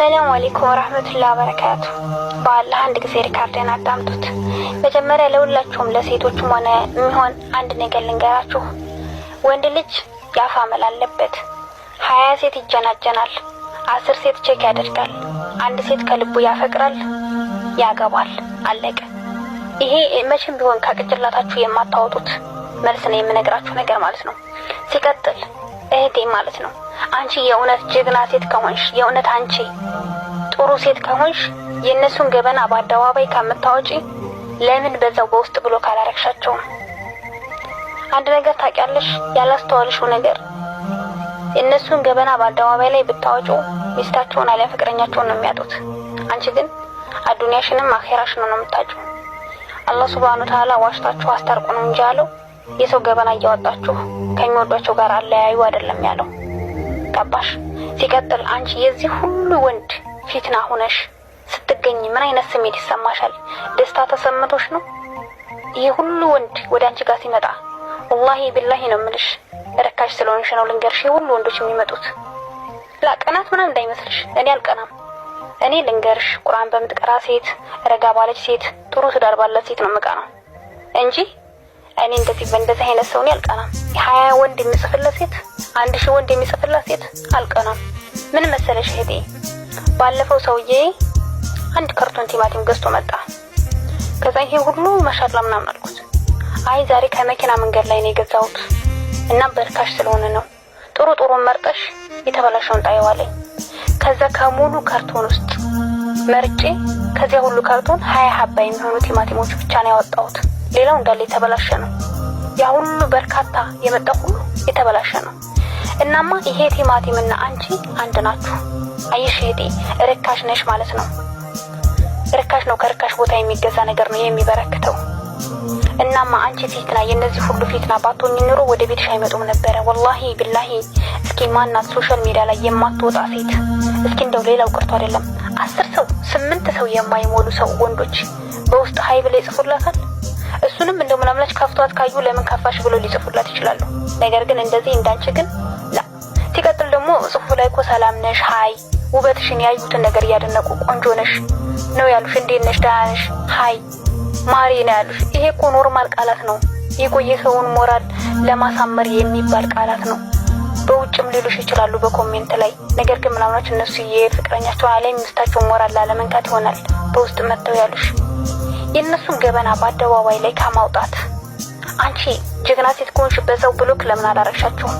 ሰላም አለይኩም ወራህመቱላሂ ወበረካቱ። በአላህ አንድ ጊዜ record ኤን አዳምጡት። መጀመሪያ ለሁላችሁም ለሴቶችም ሆነ የሚሆን አንድ ነገር ልንገራችሁ። ወንድ ልጅ የአፍ አመል አለበት። 20 ሴት ይጀናጀናል፣ 10 ሴት check ያደርጋል፣ አንድ ሴት ከልቡ ያፈቅራል፣ ያገባል። አለቀ። ይሄ መቼም ቢሆን ከቅጭላታችሁ የማታወጡት መልስ ነው የምነግራችሁ ነገር ማለት ነው። ሲቀጥል እህቴ ማለት ነው፣ አንቺ የእውነት ጀግና ሴት ከሆንሽ፣ የእውነት አንቺ ጥሩ ሴት ከሆንሽ፣ የእነሱን ገበና በአደባባይ ከምታወጪ ለምን በዛው በውስጥ block አላረግሻቸውም? አንድ ነገር ታውቂያለሽ፣ ያላስተዋልሽው ነገር የእነሱን ገበና በአደባባይ ላይ ብታወጪው ሚስታቸውን አሊያ ፍቅረኛቸውን ነው የሚያጡት። አንቺ ግን አዱንያሽንም አኼራሽን ነው የምታጪው። አላህ ሱብሃነሁ ወተዓላ ዋሽታችሁ አስታርቁ ነው እንጂ ያለው የሰው ገበና እያወጣችሁ ከሚወዷቸው ጋር አለያዩ አይደለም ያለው። ገባሽ? ሲቀጥል አንቺ የዚህ ሁሉ ወንድ ፊትና ሆነሽ ስትገኝ ምን አይነት ስሜት ይሰማሻል? ደስታ ተሰምቶሽ ነው? ይሄ ሁሉ ወንድ ወደ አንቺ ጋር ሲመጣ ወላሂ ቢላሂ ነው የምልሽ፣ ርካሽ ስለሆንሽ ነው ልንገርሽ፣ ይሄ ሁሉ ወንዶች የሚመጡት ላቀናት ምናምን እንዳይመስልሽ። እኔ አልቀናም። እኔ ልንገርሽ፣ ቁርአን በምትቀራ ሴት፣ ረጋ ባለች ሴት፣ ጥሩ ትዳር ባላት ሴት ነው የምቀናው እንጂ እኔ እንደዚህ በእንደዚህ አይነት ሰው እኔ አልቀናም። 20 ወንድ የሚጽፍላት ሴት፣ 1000 ወንድ የሚጽፍላት ሴት አልቀናም። ምን መሰለሽ እህቴ፣ ባለፈው ሰውዬ አንድ ካርቶን ቲማቲም ገዝቶ መጣ። ከዛ ይሄ ሁሉ ማሻአላ ምናምን አልኩት። አይ ዛሬ ከመኪና መንገድ ላይ ነው የገዛሁት እና በርካሽ ስለሆነ ነው፣ ጥሩ ጥሩ መርጠሽ የተበላሸውን ጣይው አለኝ። ከዛ ከሙሉ ካርቶን ውስጥ መርጬ ከዚያ ሁሉ ካርቶን 20 ሀባ የሚሆኑ ቲማቲሞች ብቻ ነው ያወጣሁት። ሌላው እንዳለ የተበላሸ ነው። ያ ሁሉ በርካታ የመጣው ሁሉ የተበላሸ ነው። እናማ ይሄ ቲማቲምና አንቺ አንድ ናችሁ። አየሽ እህቴ፣ ርካሽ ነሽ ማለት ነው። ርካሽ ነው፣ ከርካሽ ቦታ የሚገዛ ነገር ነው የሚበረክተው። እናማ አንቺ ፊትና የነዚህ ሁሉ ፊትና ባትሆኚ ኑሮ ወደ ቤትሽ አይመጡም ነበረ። ወላሂ ቢላሂ እስኪ ማናት social media ላይ የማትወጣ ሴት? እስኪ እንደው ሌላው ቀርቶ አይደለም 10 ሰው 8 ሰው የማይሞሉ ሰው ወንዶች በውስጥ hi ብለው ይጽፉላታል። እሱንም እንደው ምናምናች ከፍቷት ካዩ ለምን ከፋሽ ብሎ ሊጽፉላት ይችላሉ። ነገር ግን እንደዚህ እንዳንቺ ግን ላ። ሲቀጥል ደግሞ ጽሁፉ ላይ እኮ ሰላም ነሽ፣ hi፣ ውበትሽን ያዩትን ነገር እያደነቁ ቆንጆ ነሽ ነው ያሉሽ። እንዴት ነሽ፣ ደህና ነሽ፣ hi ማሪ ነው ያሉሽ። ይሄ እኮ normal ቃላት ነው። ይሄ እኮ የሰውን ሞራል ለማሳመር የሚባል ቃላት ነው። በውጭም ሊሉሽ ይችላሉ በ comment ላይ። ነገር ግን ምናምናች እነሱ የፍቅረኛቸው አለ ሚስታቸውን ሞራል ላለመንካት ይሆናል በውስጥ መጥተው ያሉሽ። የእነሱን ገበና በአደባባይ ላይ ከማውጣት አንቺ ጀግና ሴት ከሆንሽ በዛው block ለምን አላረግሻቸውም?